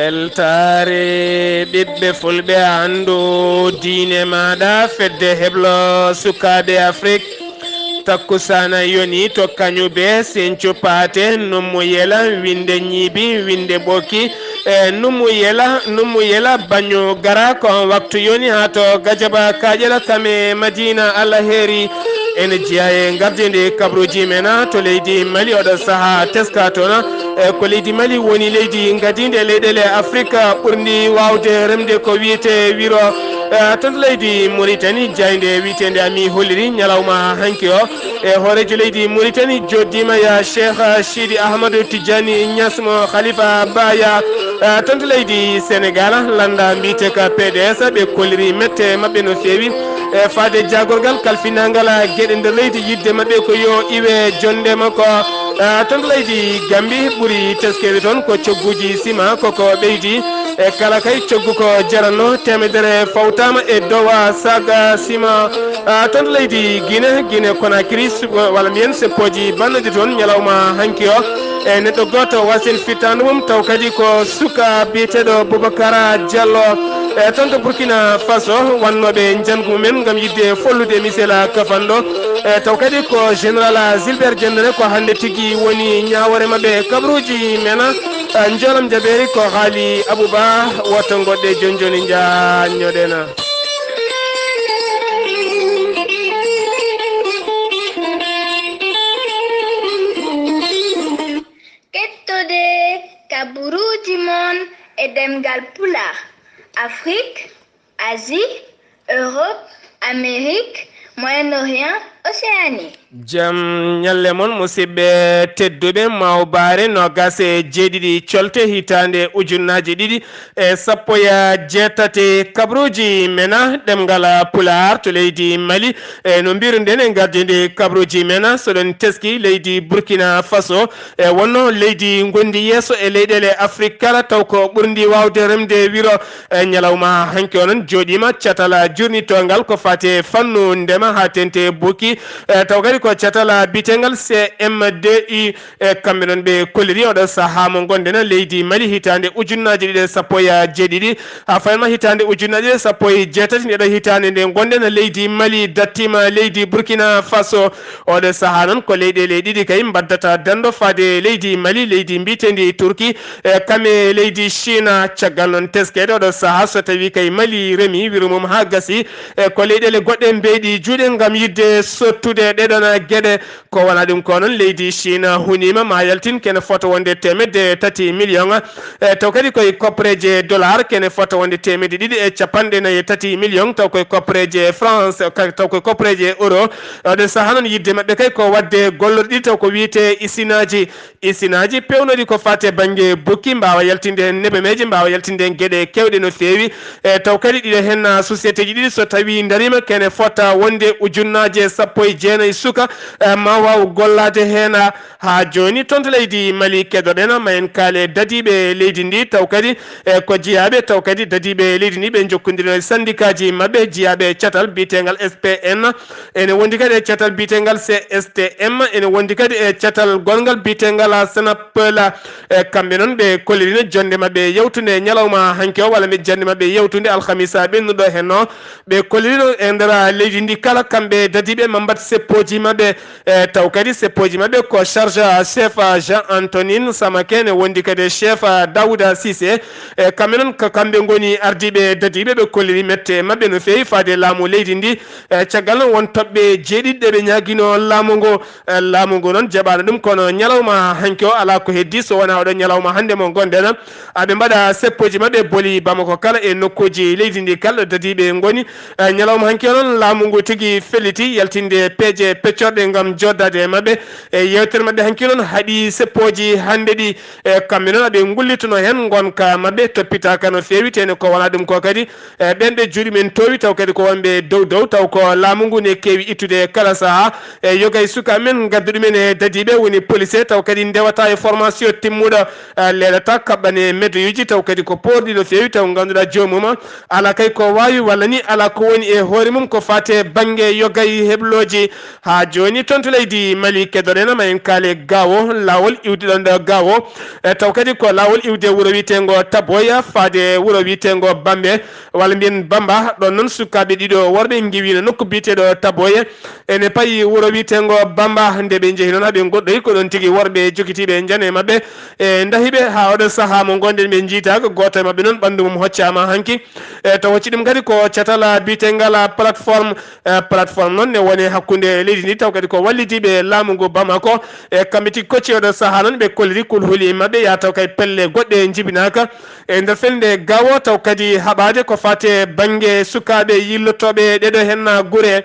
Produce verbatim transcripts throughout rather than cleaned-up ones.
Weltaare ɓiɓɓe fulɓe, anndu diine maaɗa, fedde heblo sukaaɓe Afrik. Takkusaana yoni to Kañube, Sencu Paate, Nummu Yela, Winde Ñiibi, Winde Ɓoki, e Nummu Yela, Nummu Yela Bañu Gara, ko on waktu yoni haa to Gajaba Kaƴela Kame Madina Alheri. Ene jeyaa e gardinde kabruuji men to leydi Mali, oɗo sahaa teska toon, e ko leydi Mali woni leydi ngadiinde e leyɗeele Afrik ɓurndi waawde remde ko wiyetee wiro. E, toon to leydi Mauritanie, jaaynde wiyeteende Ami holliri ñalawma hanki o, e hooreejo leydi Mauritanie jooɗiima ya Cheikh Sidi Ahmadou Tidiane Niass mo Khalifa Baya. E, toon to leydi Sénégal, lannda mbiyetee ka P D S, ɓe kolliri mette maɓɓe no feewi, e faade jaagorgal kalfinaangal geɗe nder leydi, yiɗde maɓɓe ko yo iwe jonnde makko. E, toon to leydi Gambie, ɓuri teskeede toon ko cogguuji sima, koko ɓeydi. E kala kay coggu ko jaranno, teemedere fawtaama e dowa saga sima. A, toon to leydi Guinée, Guinée Conakry, sub-, walla mbiyen seppooji bannoji toon ñalawma hanki o. E neɗɗo gooto wasiyani fittaandu mum, taw kadi ko suka biyeteeɗo Boubacar Diallo. E toon to Burkina Faso, wannooɓe njanngu mumen ngam yiɗde follude misela kafanɗo. E taw kadi ko Général Gilbert Diendéré, ko hannde tigi woni ñaawoore maɓɓe. Kabruuji men, e, njoolam jabeeri ko haali Abouba, woto ngoɗɗe jooni jooni njaanñoɗen. Kettode kaburuuji mon e ɗemngal Pulaar, Afrik, Asie, Europe, Amérique, Moyen-Orient, Océanie. Jam ñalle mon, musidɓe tedduɓe, mawbaare noogaas e jeeɗiɗi colte hitaande ujunnaaji ɗiɗi e sappo e jeetati. Kabruuji mena ɗemngal Pulaar to leydi Mali. E no mbiruɗen e gardinde kabruuji mena, so ɗon teski leydi Burkina Faso, e wonno leydi ngondi yeeso e leyɗeele Afrik kala, taw ko ɓurndi waawde remde wiro. E ñalawma hanki o noon jooɗiima catal jurnitoongal ko faati e fannu ndema haa teeŋti e buki. E taw kadi ko catal biyeteeŋgal C M D U. E kamɓe noon ɓe kolliri oɗo sahaa mo ngonɗen leydi Mali hitaande ujunnaaji ɗiɗi e sappo e jeeɗiɗi, haa fayma hitaande ujunnaaji ɗiɗi e sappo e jeetati, nde ɗo hitaande nde ngonɗen leydi Mali dattiima leydi Burkina Faso. Oɗo sahaa noon ko leyɗeele ɗiɗi kay mbaddata danndo faade leydi Mali, leydi mbiyeteendi Turki, e kame leydi Chine. Caggal noon teskeede oɗo sahaa, so tawii kay Mali remi wiro mum haa gasi, e ko leyɗeele goɗɗe mbeyɗi juuɗe ngam yiɗde sottude ɗee ɗoon geɗe. Ko wonaa ɗum ko noon, leydi Chine huniima ma yaltin kene fota wonde teemedde tati million. E taw kadi koye koppareeje dollar kene fota wonde teemedde ɗiɗi e capanɗe nayi e tati million, taw koye koppareeje France, ka-, taw koye koppareeje euro. Oɗo sahaa noon yiɗde maɓɓe kay ko waɗde gollorɗi taw ko wiyetee isinaaji. Isinaaji peewnooɗi ko faati e bannge bukki, mbaawa yaltinde heen nebemeeje, mbaawa yaltinde heen geɗe keewɗe no feewi. E taw kadi ɗiɗo heen, a, société ji ɗiɗi so tawii ndariima kene fota wonde ujunnaaje sappo e jeenayi suka, e, ma waaw gollaade heen, a, haa jooni. Toon to leydi Mali keɗoɗen, ma en kaale dadiiɓe leydi ndi, taw kadi, e, ko jiyaaɓe, taw kadi dadiiɓe leydi ndi ɓe njokkondirino e sandikaaji maɓɓe, jiyaaɓe catal biyeteeŋgal S P N, ene wondi kadi e catal biyeteeŋgal C S T M, ene wondi kadi e catal gonngal biyeteeŋgal Senapel. E kamɓe noon ɓe kollirino jonnde maɓɓe yewtunde ñalawma hanki o, walla mbiɗa jonnde maɓɓe yewtunde alhamisa ɓennuɗo heen o. Ɓe kollirino e nder leydi ndi kala, kamɓe dadiiɓe ma mbaɗ seppooji maɓɓe. E taw kadi seppooji maɓɓe ko charge chef Jean Antonin Samake, ene wondi kadi e chef Daouda Cissé. E kamɓe noon ko kamɓe ngoni ardiiɓe dadiiɓe, ɓe kolliri mette maɓɓe no feewi faade laamu leydi ndi. E caggal noon won toɓɓe jeeɗiɗi ɗe ɓe ñaagino laamu ngu. E laamu ngu noon jaɓaano ɗum, kono ñalawma hanki o alaa ko heddi so wonaa oɗo ñalawma hannde mo ngonɗen. Aɓe mbaɗa seppooji maɓɓe boli Bamako kala e nokkuuji leydi ndi kala ɗo dadiiɓe ngoni. E ñalawma hanki o noon laamu ngu tigi felliti yaltinde peeje peccorɗe ngam jooɗdaade e maɓɓe. E yeewtere maɓɓe hanki noon haaɗi seppooji hannde ɗi. E kamɓe noon aɓe ngullitono heen ngonka maɓɓe toppitaaka no feewi, tene ko wonaa ɗum ko kadi. E ɓeen ɓe juuɗe men toowi taw kadi ko wonɓe dow dow, taw ko laamu ngu ne keewi ittude e kala sahaa. E yoga e suka men ngaddu ɗumen e dadiiɓe woni police, taw kadi ndewata e formation timmuɗo, e leelata kaɓɓane medoyuji, taw kadi ko poorɗi no feewi, taw ngannduɗaa joomum alaa kay ko waawi walla ni alaa ko woni e hoore mum ko faati e bannge yoga e heblo Ji. Haa jooni toon to leydi Mali, keddorɗen ma en kaale Gaawo, laawol iwde ɗoon ɗo Gaawo. E taw kadi ko laawol iwde wuro wiyeteengo Taboya faade wuro wiyeteengo Bambe, walla mbiyen Bamba. Ɗoon noon sukaaɓe ɗiɗo worɓe ngiwiino nokku biyeteeɗo Taboya. Ene payi wuro wiyeteengo Bamba, nde ɓe njehi noon haa ɓe ngoɗɗoyi, ko ɗoon tigi worɓe jokitiiɓe njane maɓɓe, e ndahi ɓe haa oɗo sahaa mo ngonɗen ɓe njiytaaka. Gooto e maɓɓe noon ɓanndu mum hoccaama hanki. E taw hocci ɗum kadi ko catal biyeteengal plateforme. E, plateforme noon ne woni hakkunde leydi ndi, taw kadi ko wallidiiɓe laamu ngu Bamako. E, kamɓe tigi kocci oɗo sahaa noon ɓe kolliri kulhuli maɓɓe, yaa taw kay pelle goɗɗe njibinaaka e nder felde Gaawo, taw kadi haɓaade ko faati e bannge sukaaɓe yillotooɓe ɗeɗo heen gure.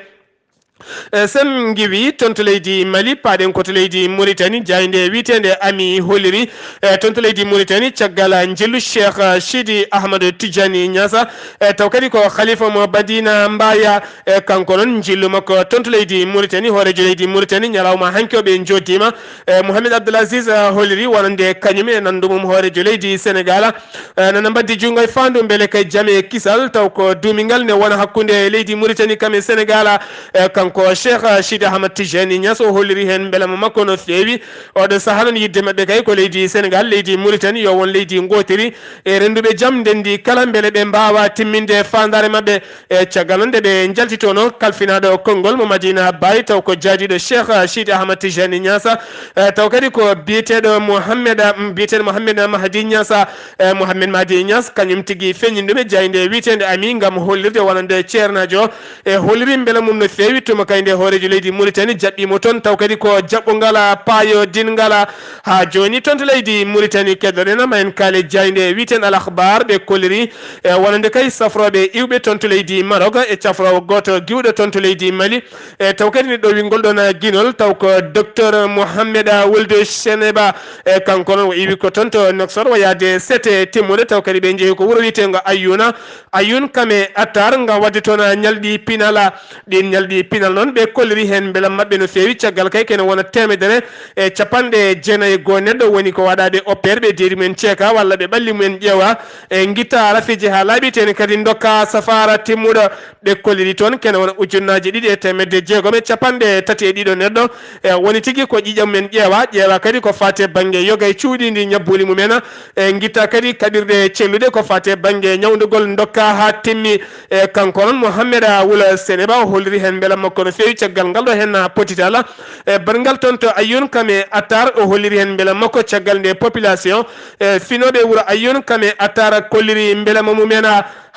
E, sen ngiwi toon to leydi Mali, paaɗen ko to leydi Mauritanie, jaaynde wiyeteende Ami holliri, e, toon to leydi Mauritanie, caggal njillu Cheikh, eh, Sidi Ahmad Tijani Niassa, e, taw kadi ko khalifa mo Madina Mbaya, e, kanko noon njillu makko toon to leydi Mauritanie, hooreejo leydi Mauritanie, ñalawma hanki o ɓe njoddiima, e, Mohamed Abdelaziz, eh, holliri wonande kañum e nanndu mum hooreejo leydi Senegal, e, nana mbaddi junngo e faandu mbele kay jam e kisal, taw ko duumingal ne wona hakkunde leydi Mauritanie kam e Senegal, e, kanko Cheikh, eh, Sidi Ahmad Tijani Niass o holliri heen mbelama makko no feewi. Oɗo sahaa noon yidde maɓɓe kay ko leydi Senegal, leydi Mauritanie yo won leydi ngootiri e rennduɓe jam ndenndi kala mbele ɓe mbaawa timminde faandaare maɓɓe. E caggal noon nde ɓe njaltitono kalfinaaɗo konngol mo Madina Baye, taw ko jaadiiɗo Cheikh, eh, Sidi Ahmad Tijani Niass, e taw kadi ko biyeteeɗo Mohammed, mm, biyeteeɗo Mohammed Mahdi Niass, e Mohammed Mahdi Niass, kañum tigi feeñin ɗum e jaaynde wiyeteende Ami ngam hollirde wonande ceernaajo. E holliri mbela mum no feewi tuma kay nde hooreejo leydi Mauritanie jaɓɓiimo toon, taw kadi ko jaɓɓungal paayo dinngal. Haa jooni toon to leydi Mauritanie keddorɗen ma en kaale jaaynde wiyeteende Al Akhbar ɓe kolliri e wonande kay safrooɓe iwɓe toon to leydi Maroc e cafroowo gooto giwɗo toon to leydi Mali. E taw kadi neɗɗo wingol ɗoon ginol, taw ko docteur Mohamed Wuld Cheneba. E kanko noon o iwi ko toon to Nouakchott o yaade sete timmude, taw kadi ɓe njehi ko wuro wiyeteengo Ayyuna. Ayyun kam e Attar ngam waɗde toon ñalɗi pinal. Ɗiin ñalɗi pinal noon ɓe kolliri heen mbela maɓɓe no feewi, caggal kay kene wona teemedere e capanɗe jeenayi e goo neɗɗo woni ko waɗaaɓe oppeer, ɓe deedi mumen ceeka walla ɓe ɓalli mumen ƴeewa, e ngitta rafiji haa laaɓi, tene kadi ndokka safaara timmuɗo. Ɓe kolliri toon kene wona ujunnaaje ɗiɗi e teemedde jeegom e capanɗe tati e ɗiɗo neɗɗo. E woni tigi ko ƴiiƴam men ƴeewa, ƴeewa kadi ko faati e bannge yoga e cuuɗiindi ñabbuuli mumen. E ngitta kadi kaɓirɗe celluɗe ko faati e bannge ñawndugol ndokka haa timmi. E kanko noon Mohamed Wula Seneba o holliri heen mbela makko no feewi caggal ngal ɗo heen potital. E barngal toon to Ayyun kam e Attar o holliri heen mbela makko caggal nde population, e finooɓe wuro Ayyun kam e Attar kolliri mbela ma mumen.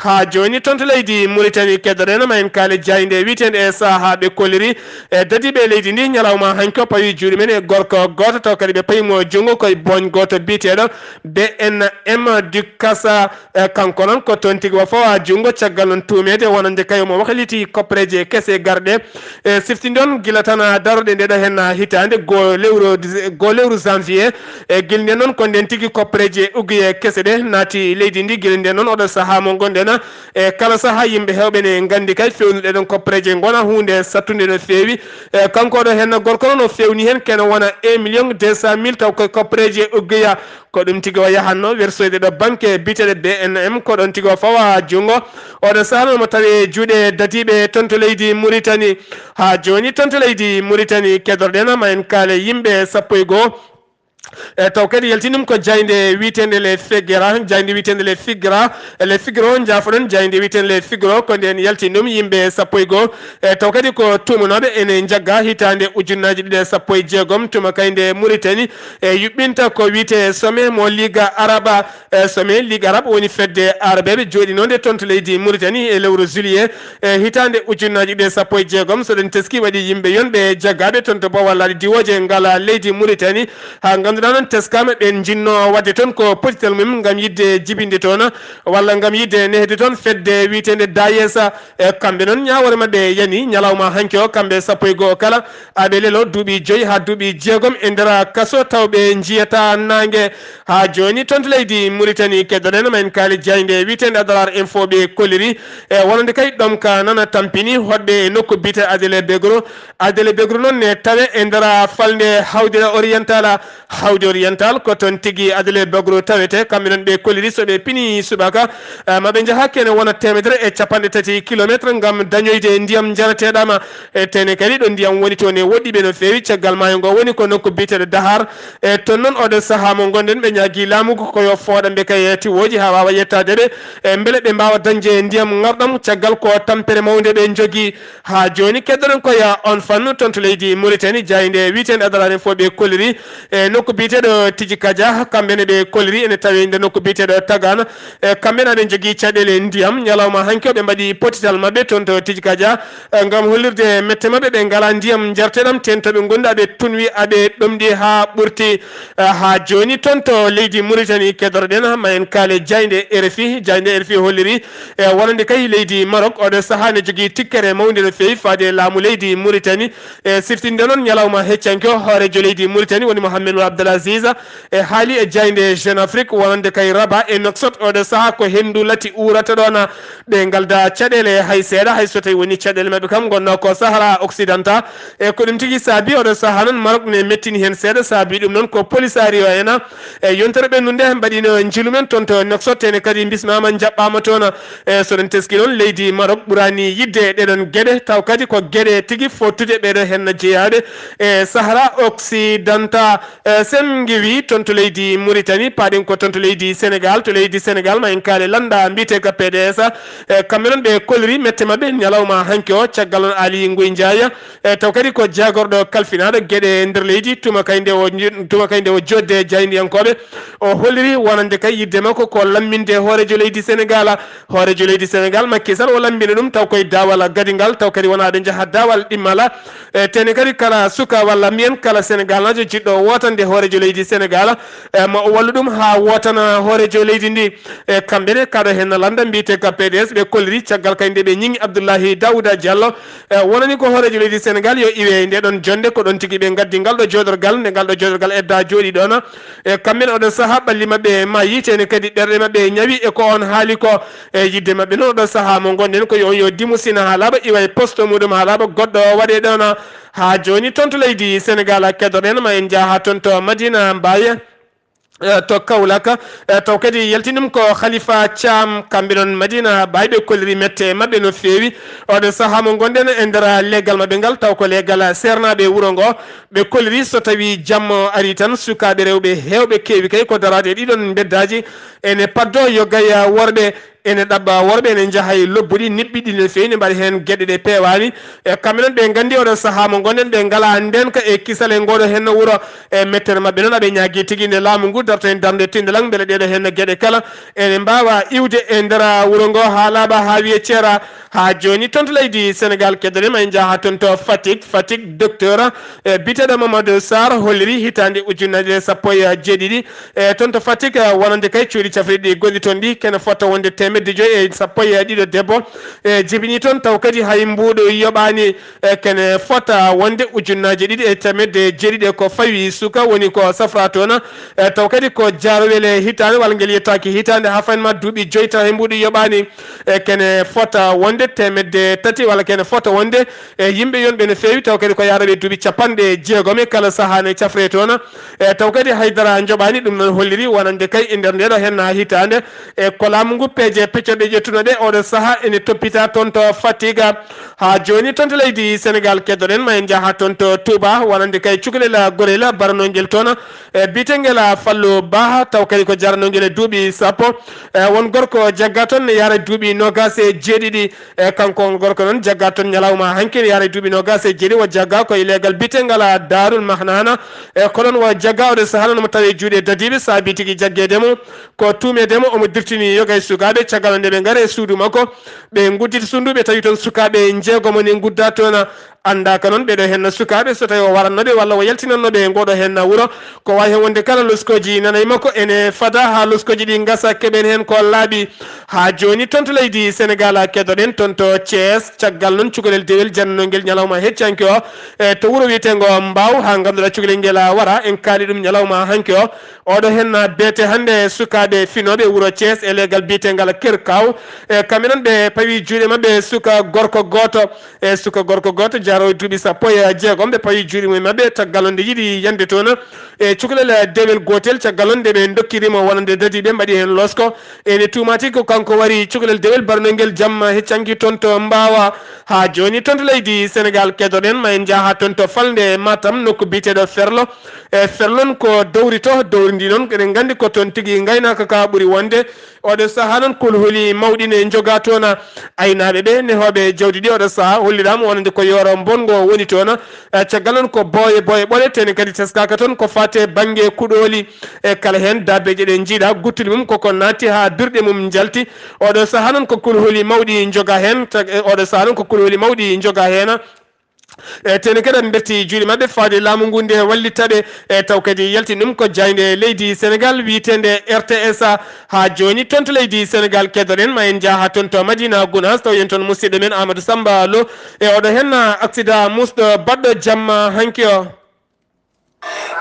Haa jooni toon to leydi Mauritanie keddorɗen ma en kaale jaaynde wiyeteende e sahaa ɓe kolliri e dadiiɓe leydi ndi ñalawma hanki o pawi juuɗe men e gorko gooto, taw kadi ɓe payi mo junngo koye booñ gooto biyeteeɗo B N M du Kasa. E kanko noon ko toon tigi o fawa junngo caggal noon tuumeede wonande kay omo wakliti koppareeje kese garɗe. E siftinde on gila tan daroɗe nde ɗo heen hitaande goo lewru, goo lewru janvier. E gila nden noon ko nden tigi koppareeje uguye kese ɗe naati leydi ndi. Gila nden noon oɗo sahaa mo ngonɗen e kala sahaa yimɓe heewɓe ne nganndi kay fewnuɗe ɗon koppareeje ngona huunde sattunde no feewi. E kanko oɗo heen gorko noon o fewni heen kene wona un million deux cent mille taw koye koppareeje uguya. Ko ɗum tigi o yahatno wersoyde ɗo banque biyeteeɗo B N M, ko ɗoon tigi o fawa junngo. Oɗo sahaa noon omo tawi e juuɗe dadiiɓe toon to leydi Mauritanie. Haa jooni toon to leydi Mauritanie keddorɗen ma en kaale yimɓe sappo e goo. E taw kadi yaltini ɗum ko jaaynde wiyeteende Le Figaro, jaaynde wiyeteende Le Figaro, Le Figaro, njaafoɗon, jaaynde wiyeteende Le Figaro, ko ndeen yaltini ɗum yimɓe sappo e goo. E taw kadi ko tuumanooɓe ene njagga hitaande ujunnaaji ɗiɗi e sappo e jeegom, tuma kay nde Mauritanie e yuɓɓinta ko wiyetee sommet mo Ligue Arabe, e sommet Ligue Arabe woni fedde Arabeeɓe jooɗinoonde toon to leydi Mauritanie e lewru juillet e hitaande ujunnaaji ɗiɗi e sappo e jeegom. So ɗen teskii waɗi yimɓe yonɓe jaggaaɓe toon to Bawal Laaɗe Diwooje ngal leydi Mauritanie. Haa ngannduɗaa noon teskaama ɓeen njinnoo waɗde toon ko potital mum ngam yiɗde jibinde toon walla ngam yiɗde nehde toon fedde wiyeteende Dayesa. E kamɓe noon ñaawoore maɓɓe yani ñalawma hanki o, kamɓe sappo e goo kala, aɓe lelo duuɓi joyi haa duuɓi jeegom e nder kaso taw ɓe njiyataa naange. Haa jooni toon to leydi Mauritanie keddorɗen ma en kaali jaaynde wiyeteende Adrar Info ɓe kolliri e wonande kay ɗomka nana tampini hoɗɓe e nokku biyetee Adele Begro. Adele Begro noon ne tawe e nder falnde Hawdere Oriental. Saudi Oriental, ko toon tigi Adele Bagro tawete. Kamɓe noon ɓe kolliri so ɓe pini subaka, eh, ma ɓe njaha kene wona teemedere e capanɗe tati kilometre ngam dañoyde ndiyam njarateeɗama. E tene kadi ɗo ndiyam woni toon e woɗɗiɓe no feewi. Caggal maayo ngo woni ko nokku biyeteeɗo Dahar. E toon noon oɗo sahaa mo ngonɗen ɓe ñaagi laamu ko yo fooɗa mbe kay tiwooji haa waawa yettaade ɓe. E mbele ɓe mbaawa dañde ndiyam ŋarɗam caggal ko tampere mawnde ɓe njogii. Haa jooni keddoɗen ko ya on fannu toon to leydi Mauritanie, jaaynde wiyeteende Adalaaren fof ɓe kolliri. E nokku biyeteeɗo Tiji Kaja, kamɓe ne ɓe kolliri ene tawi nder nokku biyeteeɗo Tagana. E kamɓe ne aɓe njogii caɗeele ndiyam. Ñalawma hanki o ɓe mbaɗi potital maɓɓe toon to Tiji Kaja, e ngam hollirde mette maɓɓe ɓe ngalaa ndiyam njarteɗam, teen to ɓe ngonɗa ɓe tunwi aɓe ɗomɗi haa ɓurti. E haa jooni toon to leydi Mauritanie keddotoɗen ma en kaale jaaynde R F I. Jaaynde R F I holliri e wonande kay leydi Maroc oɗo sahaa ne jogii tikkere mawnde no feewi faade e laamu leydi Mauritanie. E siftinde noon ñalawma heccanke o hooreejo leydi Mauritanie woni Mohamed Ould Abdel Aziz e haali e jaaynde Jeune Afrique wonande kay Rabat e Nouakchott oɗo sahaa ko henndu lati uurata ɗoon. Ɓe ngalda caɗeele hay seeɗa hay so tawi woni caɗeele maɓɓe kam ngonno ko Sahara Occidental. E ko ɗum tigi saabi oɗo sahaa noon Maroc ne mettini heen seeɗa saabi ɗum noon ko Polisario en. E yontere ɓennunde mbaɗino njilu men toon to Nouakchott ene kadi mbismaama njaɓɓaama toon. E so ɗen teski noon leydi Maroc ɓurani yidde e ɗeɗon geɗe taw kadi ko geɗe tigi fottude ɓeɗo henna jeyaaɓe e Sahara Occidental. E sen ngewi toon to leydi Mauritanie paaɗen ko toon to leydi Sénégal. To leydi Sénégal ma en kaale lannda mbiyetee ka P D S. E kamɓe noon ɓe kolliri mette maɓɓe ñalawma hanki o caggal noon Aly Ngouille Ndiaye. E taw kadi ko jaagorɗo kalfinaaɗo geɗe nder leydi tuma kay nde o tuma kay nde o joodde e jaayndiyankooɓe. O holliri wonande kay yidde makko ko lamminde hooreejo leydi Sénégal. Hooreejo leydi Sénégal Macky Sall o lammina ɗum taw koye daawal gadingal taw kadi wona ɓe njaha daawal ɗimmala. E tene kadi kala suka walla mbiyen kala Sénégalnaajo jiɗɗo wootande hooreejo leydi Sénégal, e ma o wallu ɗum haa wootana hooreejo leydi ndi. E kamɓe ne kaɗo heen lannda mbiyetee ka P D S ɓe kolliri caggal kay nde ɓe ñiŋi Abdoulaye Daouda Diallo. E wonani ko hooreejo leydi Sénégal yo iwe nde ɗon jonnde ko ɗon tigi ɓe ngaddi ngal ɗo jooɗorgal nde ngal ɗo jooɗorgal edda jooɗi ɗoon. E kamɓe ne oɗo sahaa ɓalli maɓɓe ma yiiteene kadi ɓerɗe maɓɓe ñawi e ko on haali ko. E yidde maɓɓe noon oɗo sahaa mo ngonɗen ko yo on yo dimusina haa laaɓa iwa e poste muɗum haa laaɓa goɗɗo o waɗe ɗoon. Haa jooni toon to leydi Sénégal keddoɗen ma en njaha haa toon to Madina Mbaye. E, to Kaolack, e, taw kadi yaltinum ko Khalifa Thiam kamɓe noon Madina Baye ɓe kolliri mette maɓɓe no feewi. Oɗo sahaa mo ngonɗen e nder leggal maɓɓe ngal taw ko leggal seernaaɓe wuro ngo. Ɓe kolliri so tawi jamma ari tan sukaaɓe rewɓe heewɓe keewi kay ko daraade e ɗiɗon mbeddaaji ene paddo yo gaya worɓe ene ɗaɓɓa worɓe ene njaha e lobbuɗi niɓɓiɗi no feewi ne mbaɗa heen geɗe ɗe peewaani. E kamɓe noon ɓe nganndi oɗo sahaa mo ngonɗen ɓe ngalaa ndeenka e kisal e ngooɗo heen wuro. E mettere maɓɓe noon aɓe ñaagi tigi nde laamu ngu darta heen darnde tinndalal mbele ɗeɗo heen geɗe kala ene mbaawa iwde e nder wuro ngo haa laaɓa haa wiye ceera. Haa jooni toon to leydi Sénégal keddoɗen ma en njaha toon to Fatick. Fatick docteur e biyeteeɗo Mamadou Sarr holliri hitaande ujunnaje sappo e jeeɗiɗi. E toon to Fatick, e, wonande kay cuuɗi cafrirɗi gonɗi toon ɗi kene fota wonde teemedde joyi e sappo e ɗiɗo debbo. E jibini toon taw kadi hay mbuuɗo yoɓaani. E kene fota wonde ujunnaaje ɗiɗi e teemedde jeeɗiɗi e ko fawi suka woni ko safra toon. E taw kadi ko jaarowel e hitaande walla ngel yettaaki hitaande haa fayin ma duuɓi joyi taw hay mbuuɗo yoɓaani. E kene fota wonde teemedde tati walla kene fota wonde e yimɓe yonɓe no feewi taw kadi ko yaarooɓe duuɓi capanɗe jeegom e kala sahaa ne cafre toon. E taw kadi haydara njoɓaani ɗum noon holliri wonande kay e nder ndeɗo henna hitaande. E ko laamu ngu peeje peccorɗe ƴettuno ɗe oɗo sahaa ene toppita toon to Fatiga. Haa jooni toon to leydi Sénégal keddoɗen ma en njaha toon to Touba wonande kay cukalel gorel baranongel toon. E biyeteengel Fallu Bah taw kadi ko jaranongel e duuɓi sappo. E won gorko jagga toon ne yaara duuɓi noogaas e jeeɗiɗi. E kanko on gorko noon jagga toon ñalawma hanki ne yaara duuɓi noogaas e jeeɗiɗi o jagga ko e leegal biyetegal Darul Mahnana. E ko ɗon o jagga oɗo sahaa noon omo tawi juuɗe dadiiɓe saabi tigi jaggeede mo ko tuumeede mo omo dirtini yoga e sukaaɓe caggal nde ɓe ngari e suudu makko. Ɓe ngudditi suudu ɓe tawi toon sukaaɓe njeegomo ne ngudda toon. Anndaaka noon ɓeɗo henna sukaaɓe so tawi o waranno ɓe walla o yaltinanno ɓe ngoɗo henna wuro. Ko wawi hen wonde kala loskoji nanay makko ene fada haa loskoji ɗi ngasa keɓen hen ko laaɓi. Haa jooni toon to leydi Sénégal keddoɗen toon to Thiès caggal noon cukalel dewel jannanogel ñalawma heccanke o. E to wuro wiyetengo Mbaaw haa ngannduɗaa cukalel ngel wara en kaali ɗum ñalawma hanke o. Oɗo henna beete hannde sukaaɓe finooɓe wuro Thiès e leegal biyetengal Kerkaw. E kamɓe noon ɓe pawi juuɗe maɓɓe suka gorko gooto. E suka gorko gooto jaro e duuɓi sappo e jeegom, ɓe pawi juuɗe mum maɓɓe, caggal noon nde yiɗi yande toon. E cukalel dewel gootel, caggal noon nde ɓe ndokkiri mo wonande dadiiɓe, mbaɗi heen losko. Ene tuumaati ko kanko wari cukalel dewel barnongel jamma heccanki toon to Mbaawa. Haa jooni toon to leydi Senegaal, kedoɗen ma en njaha toon to falnde Matam, nokku biyeteeɗo Ferlo. E Ferlo noon ko dowri to, dowri ndi noon eɗen nganndi ko toon tigi ngaynaaka ka ɓuri wonde. Oɗo sahaa noon kulhuli mawɗi ne njoga toon. Aynaaɓe ɓe, nehooɓe jawdi ɗi, oɗo sahaa holliraama wonande ko yooro mbonngo woni toon. Eh, caggal noon ko booye, booye ɓole, tene kadi teskaaka toon ko faate bannge kuɗooli. E kala heen daabeeje ɗe njiiɗa, guttuli mum koko naatti haa birɗe mum njalti. Oɗo sahaa noon ko kulhuli mawɗi njoga heen, tag-, e oɗo sahaa noon ko kulhuli mawɗi njoga heen. E tene kadi aɓe mberti juuɗe maɓɓe faade laamu ngu nde wallitta ɓe. E taw kadi yalti ɗum ko jaaynde leydi Senegaal wiyeteende R T S. Haa jooni toon to leydi Senegaal, kedoɗen ma en njaha toon to Madina Gunaas, taw yen toon musidɗo men Amadou Samba Lo. E oɗo heen accident musɗo baɗɗo jamma hanki o.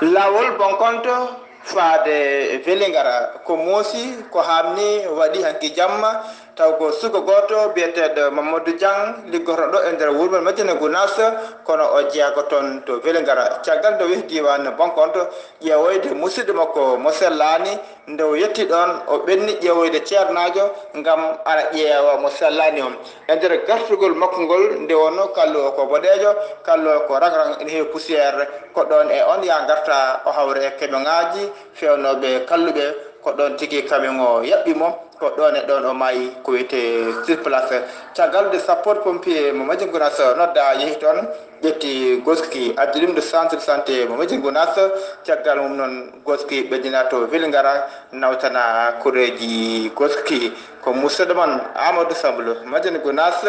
Laawol Bonkonto faade Velingara ko moosi, ko haamni waɗi hanki jamma, taw ko suka gooto biyeteeɗo Mamadou Diang liggotoɗo e nder wuro Madina Gunaas, kono o jeyaa ko toon to Velingara. Caggal nde o yehi diiwaan Bonkonto ƴeewoyde musidɗo makko mo sellaani, nde o yettii ɗoon o ɓenni ƴeewoyde ceernaajo ngam ana ƴeewa mo sellaani o. E nder gartugol makko ngol, nde wonnoo kalluwo ko boɗeejo, kalluwo ko rang-rang ene heewi poussière, ko ɗoon e oon yaa ngarta o hawra e camiongaaji feewnooɓe kalluɓe, ko ɗoon tigi camion o yaɓɓi mo, ko ɗoon e ɗoon o maayi, ko wiyetee sur place. Caggal nde sapeurs pompiers mo Madina Gunaas noddaa yehi toon, ƴetti goski addi ɗum to centre santé mo Madina Gunaas, caggal mum noon goski ɓeddinaa to Velingara nawtana koreeji goski. Ko musidɗo mon Amadou Samba Lo, Madina Gunaas,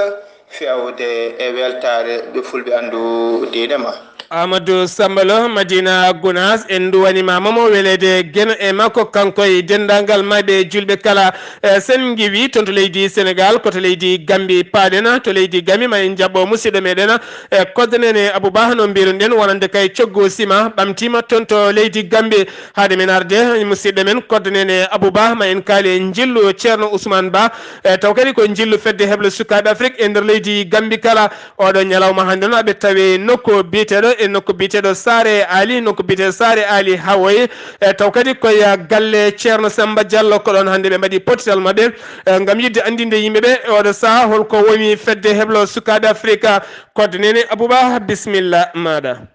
feewde e weltaare ɓe fulɓe anndu diine ma. Amadou Samba Lo, Madina Gunaas, en nduwaniima mo mo weleede geno e makko kanko e denndaangal maayɓe juulɓe kala. E sen ngiwi toon to leydi Senegaal, ko to leydi Gambi paaɗen, to leydi Gambi ma en njaɓɓo musidɗo meɗen, e koddanene Abouba no mbiruɗen wonande kay coggu sima ɓamtiima toon to leydi Gambi. Haade men arde, musidɗo men, koddanene Abouba, ma en kaali e njillu Ceerno Ousmane Ba, e taw kadi ko njillu fedde heblo sukaaɓe Afrik e nder leydi Gambi kala. Oɗo ñalawma hannde noon aɓe tawi nokku biyeteeɗo, e nokku biyeteeɗo Saare Ali, nokku biyeteeɗo Saare Ali Hawoye, e taw kadi koye galle Ceerno Samba Diallo, ko ɗoon hannde ɓe mbaɗi pottital maɓɓe, e ngam yiɗde anndinde yimɓe ɓe e oɗo sahaa holko woni fedde heblo sukaaɓe Afrik. Koddanene Abouba, bisimilla maaɗa.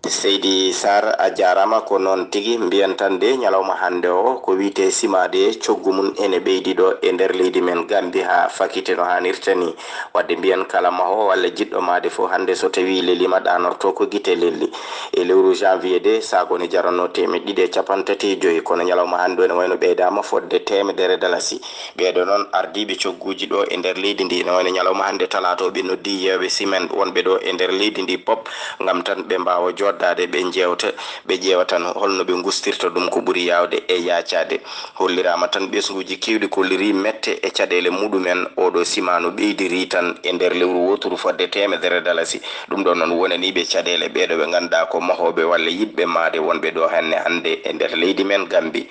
Seydi Saar, a jaaraama. Ko noon tigi, mbiyen tan de ñalawma hannde o, ko wiyetee simaade coggu mum ene ɓeydi ɗo e nder leydi men Gammbi haa fakite no haanirta nii. Waɗde mbiyen kala mahoowo walla jiɗɗo mahde fof hannde so tawii leliima ɗaanortoo ko gite lelli. E lewru janvier de, saago ne jarannoo teemedde ɗiɗi e cappanɗe tati e joy, kono ñalawma hannde o ene wayno ɓeydaama fotde teemedere dalasi. Ɓeeɗo noon ardiiɓe cogguuji ɗo e nder leydi ndi, ene wayno ñalawma hannde talaata o ɓe noddii yeeyooɓe simen wonɓe ɗo e nder leydi ndi pop, ngam tan ɓe mbaawa jooɗdaade, ɓe njeewta, ɓe ƴeewa tan hol no ɓe ngustirta ɗum ko ɓuri yaawde e yaacaade. Holliraama tan ɓesnguuji keewɗi kollirii mette e caɗeele muɗumen, ooɗo simaa no ɓeydirii tan e nder lewru wooturu fotde teemedere dalasi. Ɗum ɗoon noon wonanii ɓe caɗeele, ɓeeɗo ɓe nganndu-ɗaa ko mahooɓe walla yiɗɓe mahde wonɓe ɗo hannde hannde e nder leydi men Gammbi.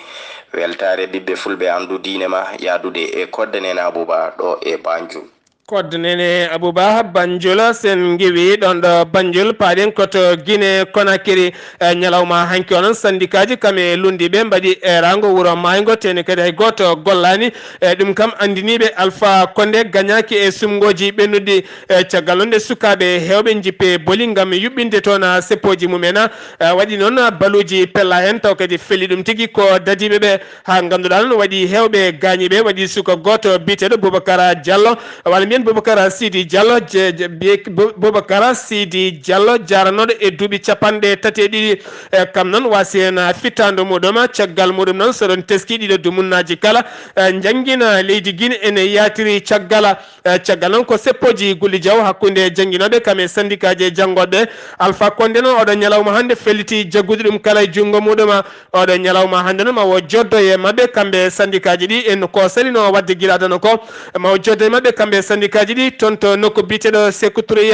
Weltaare ɓiɓɓe fulɓe anndu diine ma yahdude e Koddanene Abouba ɗo e Banjul. Koddanene Abouba Banjul, sen ngiwi ɗoon ɗo Banjul, paaɗen ko to Guinée Conakry. E ñalawma hanki o noon, sandikaaji kam e lunndiiɓe mbaɗi eeraango wuro maayngo, tene kadi hay gooto gollaani. E ɗum kam anndiniiɓe Alpha Condé gañaaki e sumngooji ɓennuɗi. E caggal noon nde sukaaɓe heewɓe njippi boli ngam yuɓɓinde toon seppooji mumen, e waɗi noon baluuji pella heen, taw kadi feli ɗum tigi ko dadiiɓe ɓe. Haa ngannduɗaa noon waɗi heewɓe gaañiiɓe, waɗi suka gooto biyeteeɗo Boubacar Diallo, walla mbiyen Boubacar Sidi Diallo, je-, je-, biye-, Bou-, Boubacar Sidi Diallo, jaaranooɗo e duuɓi cappanɗe tati e ɗiɗi. E kam noon waasi heen fittaandu muɗum, caggal muɗum noon, so ɗon teskii ɗiɗo dumunnaaji kala, e njanngina leydi Guinée ene yaatiri caggal. E caggal noon ko seppooji Gulli Jaw hakkunde jannginooɓe kam e sandikaaji e janngooɓe. Alpha Condé noon oɗo ñalawma hannde felliti jaggude ɗum kala e junngo muɗum. Oɗo ñalawma hannde noon ma o joddo e maɓɓe kamɓe sandikaaji ɗi en ko salino waɗde gila adana ko. Ma o joddo e maɓɓe kamɓe sandikaaji Kaaji ɗi toon to nokku biyeteeɗo Sékou Touré,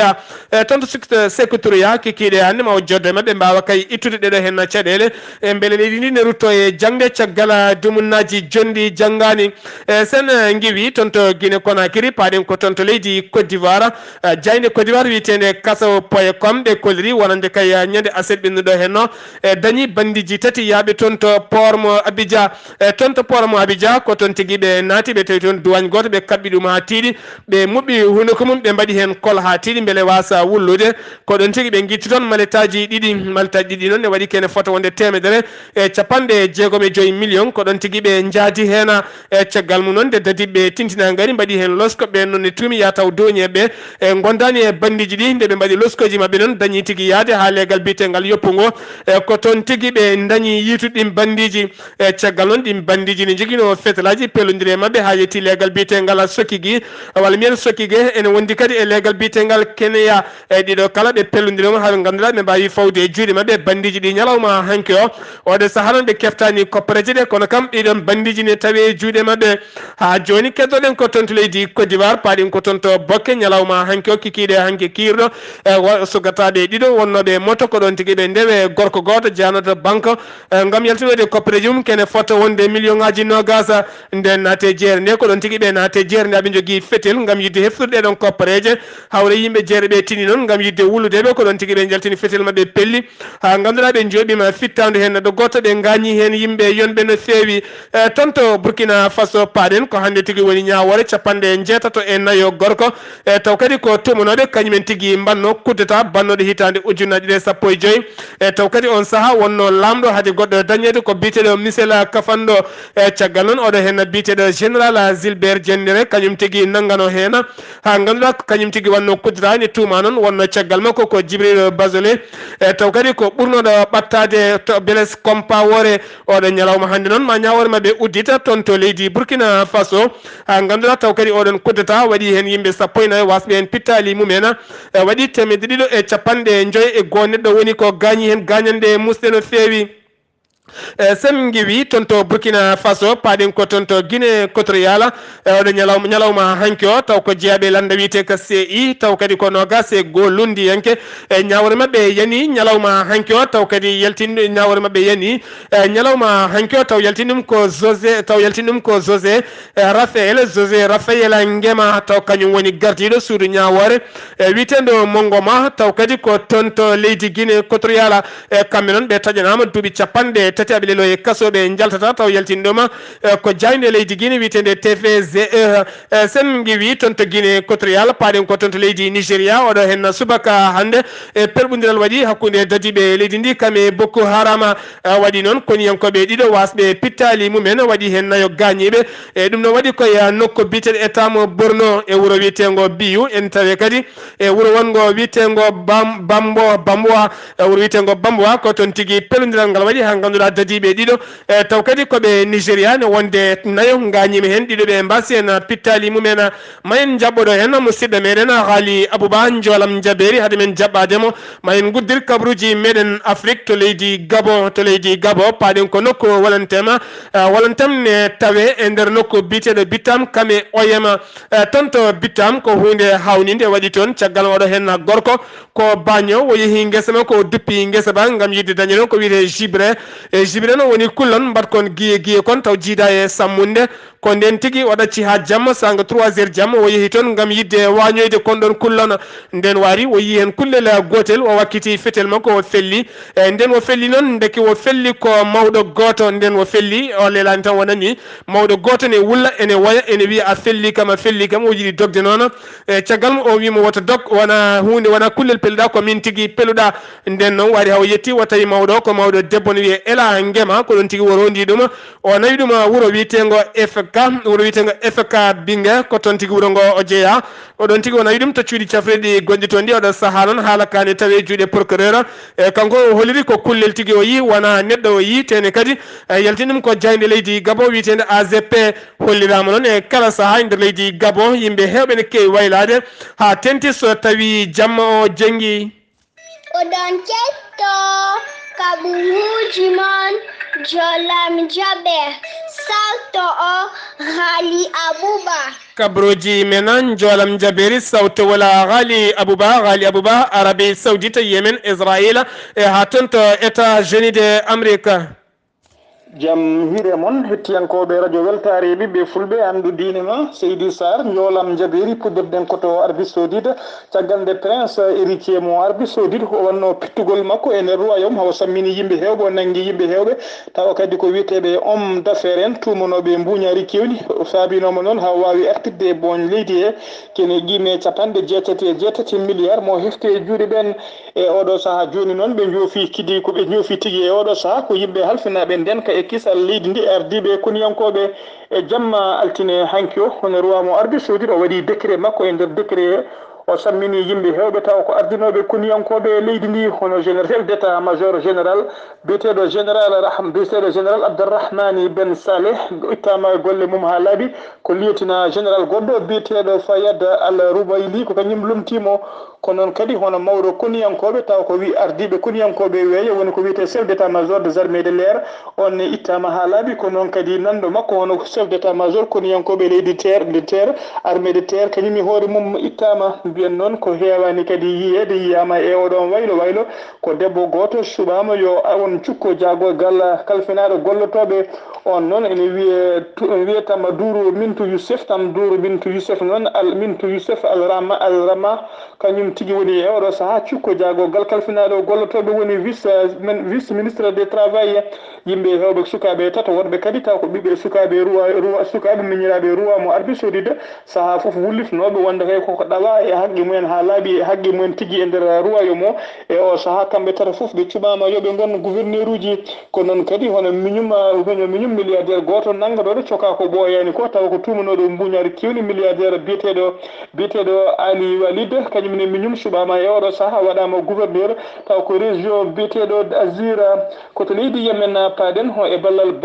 e toon to Sik-, Sékou Touré, kikiiɗe hannde ma o joddo e maɓɓe, mbaawa kay ittude ɗeɗo heen caɗeele, e mbele leydi ndi ne rutto e jaŋde caggal, a, dumunnaaji jonɗi janngaani. E sen, e, ngiwi toon to Guinée Conakry, paaɗen ko toon to leydi Côte d'Ivoire, a, jaaynde Côte d'Ivoire wiyeteende Kasaw point com, ɓe kolliri wonande kay, a, ñande aset ɓennuɗo heen o, e dañi banndiiji tati yaaɓe toon to port mo Abidjan. E toon to port mo Abidjan, ko toon tigi ɓe naati, ɓe tawi toon duwaañ gooto, ɓe kaɓɓi ɗum haa tiiɗi, ɓe muɓɓi hunuko mum, ɓe mbaɗi heen kol haa tiiɗi, mbele waasa wullude. Ko ɗoon tigi ɓe ngitti toon maletaaji ɗiɗi, maletaaji ɗiɗi noon ne waɗi kene fota wonde teemedere e capanɗe jeegom e joy million. Ko ɗoon tigi ɓe njaadi heen, e caggal mum noon nde dadiɓe tintinaa ngari, mbaɗi heen losko, ɓe noon ne tuumi ya taw dooñeeɓe e ngondaani e banndiiji ɗi. Nde ɓe mbaɗi loskooji maɓɓe noon, dañi tigi yaade haa leegal biyeteengal Yoppo ngo. E ko toon tigi ɓe dañi yiitude ɗin banndiiji. E caggal noon, ɗin banndiiji ne njoginoo fetalaaji pellondiri e maɓɓe haa yetti leegal biyeteengal Sokigi, walla mbiyen Sokige, ene wondi kadi e leegal biyeteengal Kenya. E ɗiɗo kala ɓe pellondiri mo haa ɓe ngannduɗaa ɓe mbaawi fawde e juuɗe maɓɓe banndiiji ɗi ñalawma hanki o. Oɗo sahaa noon ɓe keftaani koppareeje ɗe, kono kam ɗiɗon banndiiji ne tawi e juuɗe maɓɓe. Haa jooni keddoɗen ko toon to leydi Côte d'Ivoire, paaɗen ko toon to Bokke ñalawma hanki o, kikiiɗe hanki kiirɗo, e wa-, sugataaɓe ɗiɗo wonnooɓe e moto, ko ɗoon tigi ɓe ndewe gorko gooto jeyanoɗo banque, e, ngam yaltinoyde koppareeji mum kene fota wonde million ŋaaji noogaas. Nden naate jeere nde, ko ɗoon tigi ɓe naate jeere nde, aɓe njogii fetel ngam yiɗde heftude ɗeɗon koppareeje. Hawre yimɓe jeere ɓe tini noon ngam yiɗde wullude ɓe, ko ɗoon tigi ɓe njaltini fetel maɓɓe pelli. Haa ngannduɗaa ɓe njooɓiima fittaandu heen neɗɗo gooto, ɓe ngaañii heen yimɓe yonɓe no feewi. E, toon to Burkina Faso paaɗen, ko hannde tigi woni ñaawoore capanɗe njeetato e nayo gorko. E, taw kadi ko tuumanooɓe kañumen tigi mbanno coup d'État bannooɗo hitaande ujunnaaji ɗiɗi e sappo e joy. E, taw kadi on sahaa wonno laamɗo hade goɗɗo dañeede ko biyeteeɗo Michel Kafando. E, caggal noon oɗo heen biyeteeɗo Général Gilbert Diendéré, kañum tigi nanngano heen. Haa ngannduɗaa ko kañum tigi wannoo coup d'État ne tuumaa noon, wonnoo caggal makko ko Djibril Bazole. E, taw kadi ko ɓurnooɗo ɓattaade to Blaise Compaoré. Oɗo ñalawma hannde noon ma ñaawoore maɓɓe uddita toon to leydi Burkina Faso. Haa ngannduɗaa taw kadi oɗon coup d'État waɗi heen yimɓe sappo e nayo wasɓe heen pittaali mumen. E, waɗi teemedde ɗiɗo e capanɗe joy e goo neɗɗo woni ko gaañi heen gaañannde musɗe no feewi. E, sen ngiwi toon to Burkina Faso, paaɗen ko toon to Guinée Equatoriale. E, oɗo ñalawma, ñalawma hanki o, taw ko jeyaaɓe lannda wiyetee ko C I, taw kadi ko noogaas e goo lunndiyanke. E, ñaawre maɓɓe yani ñalawma hanki o, taw kadi yaltin-, ñaawre maɓɓe yani, e, ñalawma hanki o, taw yaltin ɗum ko José, taw yaltin ɗum ko José, e, Raphaël, José Raphaël Ngema, taw kañum woni gardiiɗo suudu ñaawoore, e, wiyeteendo Mongoma, taw kadi ko toon to leydi Guinée Equatoriale. E, kamɓe noon ɓe taƴanaama duuɓi capanɗe tati aɓe leloo e kaso, ɓe njaltata, taw yaltin ɗum, e, ko jaaynde leydi Guinée wiyeteende T V G E. E, sen ngiwi toon to Guinée Equatoriale, paaɗen ko toon to leydi Nigeria, oɗo heen subaka hannde, e, perɓondiral waɗi hakkunde dadiiɓe leydi ndi kam e Boko Haram. E, waɗi noon koniyankooɓe ɗiɗo wasɓe pittaali mumen, waɗi heen nayo gaañiiɓe. E, ɗum no waɗi ko e nokku biyeteeɗo Etam Borno e wuro wiyeteengo Biyu, en tawi kadi e wuro wonngo wiyeteengo Bam-, Bambo, Bamboa, e wuro wiyeteengo Bamboa, ko toon tigi pellondiral ngal waɗi haa ngannduɗaa dadiiɓe ɗiɗo. E, taw kadi ko ɓe Nigeria ne wonde nayo gaañiima heen, ɗiɗo ɓe mbasi en pittaali mumen. Ma en njaɓɓoɗo heen musidɗo meɗen Haali Abouba Njoolam Jabeeri, hade men jaɓɓaade mo. Ma en nguddir kabaruuji meɗen Afrik to leydi Gabon, to leydi Gabon, paaɗen ko nokku Walantem. E, Walantem ne tawe e nder nokku biyeteeɗo Bitam Kame Oyema. E, toon to Bitam ko huunde haawninde waɗi toon, caggal oɗo heen gorko ko baaño, o yehi ngesa makko, o duppi ngesa ba ngam yiɗde dañde ɗoon ko wiyetee gibre. E, gibre noon woni kullon mbaɗkon giye giye kon taw jiida e sammunde. Ko ndeen tigi o ɗacci haa jamma, saanga trois heures jamma, o yehi toon ngam yiɗde waañoyde kon ɗoon kullon. Ndeen waari o yii heen kullel gootel, o wakkiti fetel makko, o felli. E, ndeen o felli noon, ndeke o felli ko mawɗo gooto, ndeen o felli, o lelaani tan o nani mawɗo gooto ne wulla, ene woya, ene wiya, "A felli kam, a felli kam." O yiɗi dogde noon. E, caggal mum o wii mo, "Woto dog, wona huunde, wona kullel peluɗaa, ko min tigi peluɗaa." Ndeen noon waari haa o yetti, o tawi mawɗo o ko mawɗo debbo ne wiyee Ela Ngema, ko ɗoon tigi o rondi ɗum. O nawi ɗum wuro wiyeteengo F K, wuro wiyeteengo F K Binge, ko toon tigi wuro ngo o jeyaa. O ɗoon tigi o nawi ɗum to cuuɗi cafrirɗi gonɗi toon ɗi. Oɗo sahaa noon haala ka ne tawi e juuɗe procureur. E, kanko o holliri ko kullel tigi o yii, wona neɗɗo o yii, tene kadi, e, yaltini ɗum ko jaaynde leydi Gabon wiyeteende A G P. Holliraama noon e kala sahaa e nder leydi Gabon, yimɓe heewɓe ne keewi waylaade haa tenti so tawi jamma o jenngi. Oɗon ketto kaɓuuji mon Jolam Jaɓe. Sawto o Ghali Abuba. Kabrooji menan njoolam jabeeri sawto wala Ghali Abuba, Ghali Abuba, Arabi Saudita, Yemen, Israila e haa ton to États-Unis de Amérique. Jam hiire mon, hettiyankooɓe radio weltaare ɓiɓɓe fulɓe anndu diine ma, Seydi Sarr, njoolam jabeeri puɗɗorɗen ko to Arabie Saoudite, caggal nde Prince Héritier mo Arabie Saoudite o wanno pittugol makko e nder royaume, hawa sammini yimɓe heewɓe, o nanngi yimɓe heewɓe, tawa kadi ko wiyeteeɓe homme d'affaires en, tuumanooɓe mbuuñaari keewɗi, o saabinooma noon haa o waawi artirde e booñ leydi he, kene qime capanɗe jeetati e jeetati milliards mo hefti e juuɗe ɓeen. E oɗo saha joni noon ɓe joofi kidi ko ɓe joofi tigi e oɗo saha ko yimɓe halfinaɓe ndenka e kisal leydi ndi e ardiɓe koniyankoɓe e jamma altine hanki o hono roi mo Arabie Saoudite o waɗi décret makko e nder décret he o sammini yimɓe hewɓe tawa ko ardinoɓe koniyankoɓe e leydi ndi hono général d'état major général biyeteɗo général Rahm biyeteɗo général Abdalrahmani Ben Saleh ittama e golle mum ha laaɓi ko liyetina général goɗɗo biyeteɗo Fayad Al Rubaili ko kañum lomtimo. Ko noon kadi hono mawɗo koniyankooɓe tawa ko wi ardiiɓe koniyankooɓe weeyo woni ko wiyetee chef d'état major des armées de l'air, oon ne ittaama haa laaɓi. Ko noon kadi nanɗo makko hono chef d'état major koniyankooɓe leydi terre de terre, armée de terre, kañum e hoore mum ittaama. Mbiyen noon ko heewaani kadi yiyeede yiyaama e oɗoon waylo waylo. Ko debbo gooto cuɓaama yo won cukko jaagorgal kalfinaaɗo gollotooɓe. Oon noon ene wiyee wiyetaama Duuru Mintu Yusuf, Tam Duuru Mintu Yusuf noon, Al Mintu Yusuf Al Rama Al Rama. Kañum tigi woni e oɗo sahaa cukko jaagorgal kalfinaaɗo gollotooɓe woni vice vice ministre des travail. Yimɓe hewɓe sukaaɓe tato woɗɓe kadi taw ko ɓiɓɓe sukaaɓe ruwa ruwa sukaaɓe miñiraaɓe ruwa mo Arabie Saoudite. Sahaa fof wullitunooɓe wonde kay koko ɗawa e haqqe mumen haa laaɓi e haqqe mumen tigi e nder ruwayom o. E o sahaa kamɓe tato fof ɓe cuɓaama yo ɓe ngon gouverneur uji. Ko noon kadi hono miñum hono miñum milliardaire gooto nanngadooɗo cokaa ko ɓooyaani ko tawa ko tuumanooɗo mbuuñaari keewni milliardaire biyeteeɗo biyeteeɗo Ali Walid kañum ne miñum cuɓaama e oɗo sahaa waɗaama gouverneur taw ko région biyeteeɗo Azira ko to leydi Yemen paaɗen ho e ballal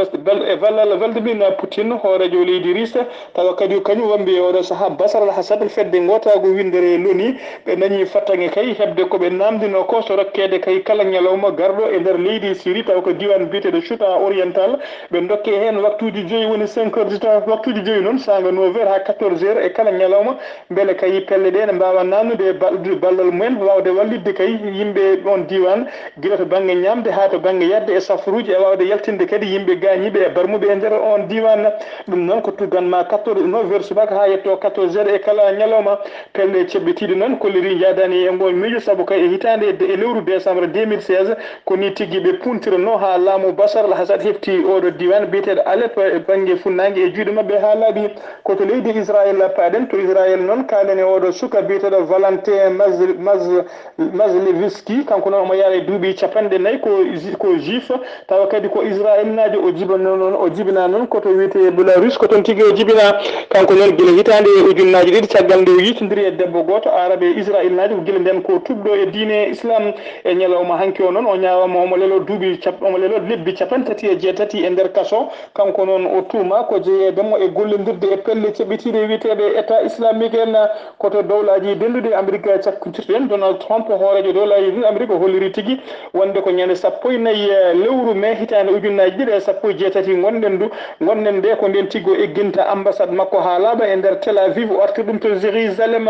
e ballal Vladimir Poutine hooreejo leydi Russe tawa kadi kañum wambi e oɗo sahaa Bashar al-Assad fedde ngootaagu winndere l'ONU ɓe dañi fattange kay heɓde ko ɓe naamndinoo ko so rokkeede kay kala ñalawma garɗo e nder leydi Syrie tawa ko diiwaan biyeteeɗo Chouta Oriental ɓe ndokke heen waktuuji joyi woni cinq heures du temps waktuuji joyi noon saanga neuf heures haa quatorze heures e kala ñalawma. Mbele kay pelle ɗe ne mbaawa naatnude e ballal mumen waawde wallitde kay yimɓe oon diiwaan gila to bannge ñaamde haa to bannge yahde e safaruuji e waawde yaltinde kadi yimɓe gaañiiɓe e barmuɓe e nder oon diiwaan. Ɗum noon ko tuggan ma quatorze neuf heures subaka haa yetto quatorze heures e kala ñalawma. Pelle ceɓɓitiiɗe noon kollirii njaadaani e ngoon miijo sabu kay e hitaande e lewru décembre deux mille seize ko nii tigi ɓe puuntirnoo haa laamu Bashar al-Assad hefti ooɗo diiwaan biyeteeɗo Alep e bannge funnaange e juuɗe maɓɓe haa laaɓi. Ko to leydi Israel paaɗen, to Israel noon kaalen e oɗo suka biyeteeɗo Valentin Mazlevski, kanko noon omo yahra e duuɓi capanɗe nayi ko ko juif, tawa kadi ko Israelnaajo o jibinaa noon, o jibinaa noon ko to wiyetee Belarus, ko toon tigi o jibinaa, kanko noon gila hitaande ujunnaaji ɗiɗi caggal nde o yiitondiri e debbo gooto Aarab e Israelnaajo, ko gila ndeen ko tuubɗo e diine Islam. E ñalawma hanki o noon o ñaawaama omo leloo duuɓi cap omo leloo lebbi capanɗe tati e jeetati e nder kaso. Kanko noon o tuumaa ko jeyeede mo e gollondirde e pelle ceɓɓitiiɗe wiyeteeɗe Etat Islamique en. Ko to dowlaaji dennduɗi Amerik cakkitirɗen, Donald Trump hooreejo dowlaaji dennduɗi Amerik o holliri tigi wonde ko ñande sappo e nayi lewru mee hitaande ujunnaaji ɗiɗi e sappo e jeetati ngonɗen du ngonɗen nde ko ndeen tigi o egginta ambassade makko haa laaɓa e nder Tel Aviv o artir ɗum to Jérusalem.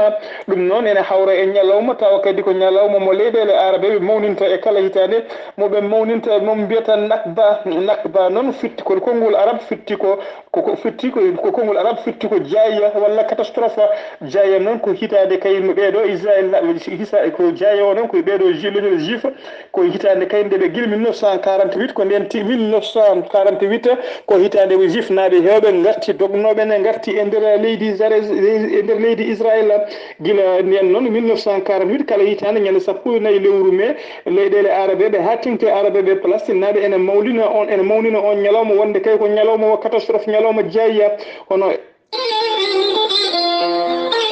Ɗum noon ene hawra e ñalawma tawa kadi ko ñalawma mo leyɗeele aarabeeɓe mawninta e kala hitaande. Mo ɓe mawninta e mum mbiyata Nakba. Nakba noon fitti ko konngol arab fitti ko koko fitti ko ko konngol arab fitti ko jaaya walla catastrophe. Jaaya noon ko hitaande kay no ɓeeɗo Israel naɓe hisa ko jaaya o noon ko ɓeeɗo leñol juif. Ko hitaande kay nde ɓe gila mille neuf cent quarante-huit ko ndeen ti mille neuf cent quarante-huit ko hitaande ɓe juif naaɓe heewɓe ngarti dognooɓe ne ngarti e nder leydi e nder leydi Israel. Gila ndeen noon mille neuf cent quarante-huit kala hitaande ñande sappo e nayi lewru mee leyɗeele aarabeeɓe haa teŋti aarabeeɓe palestinnaaɓe ene mawlina on ene mawnina on ñalawma wonde kay ko ñalawma o catastrophe ñalawma jaaya. Hono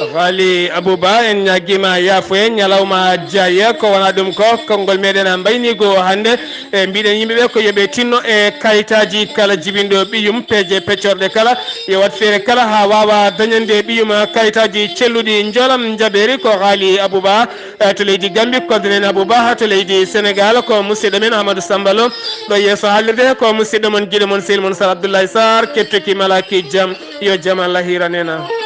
Ghali Abouba, en ñaagima yaafoye, ñalawma jaaye, ko wona ɗum ko konngol meɗen a mbaynigo hannde. E mbiɗen yimɓe ɓe ko yoɓe tinno e kayitaji kala jibinɗo ɓiyum, peeje peccorɗe kala, yo wat feere kala ha wawa dañande ɓiyum kayitaji celluɗi. Njolam njaɓeeri ko Ghali Abouba, eh, to leydi Gambi, Kodnen Abouba, to leydi Sénégal ko musidɗo men Amadou Sambalo, ɗo yeeso haalirde ko musidɗo mon, giɗo mon, sehil mon Sar Abdoulaye Sarr, kettuki malaki jam, yo jam Allah hiranena.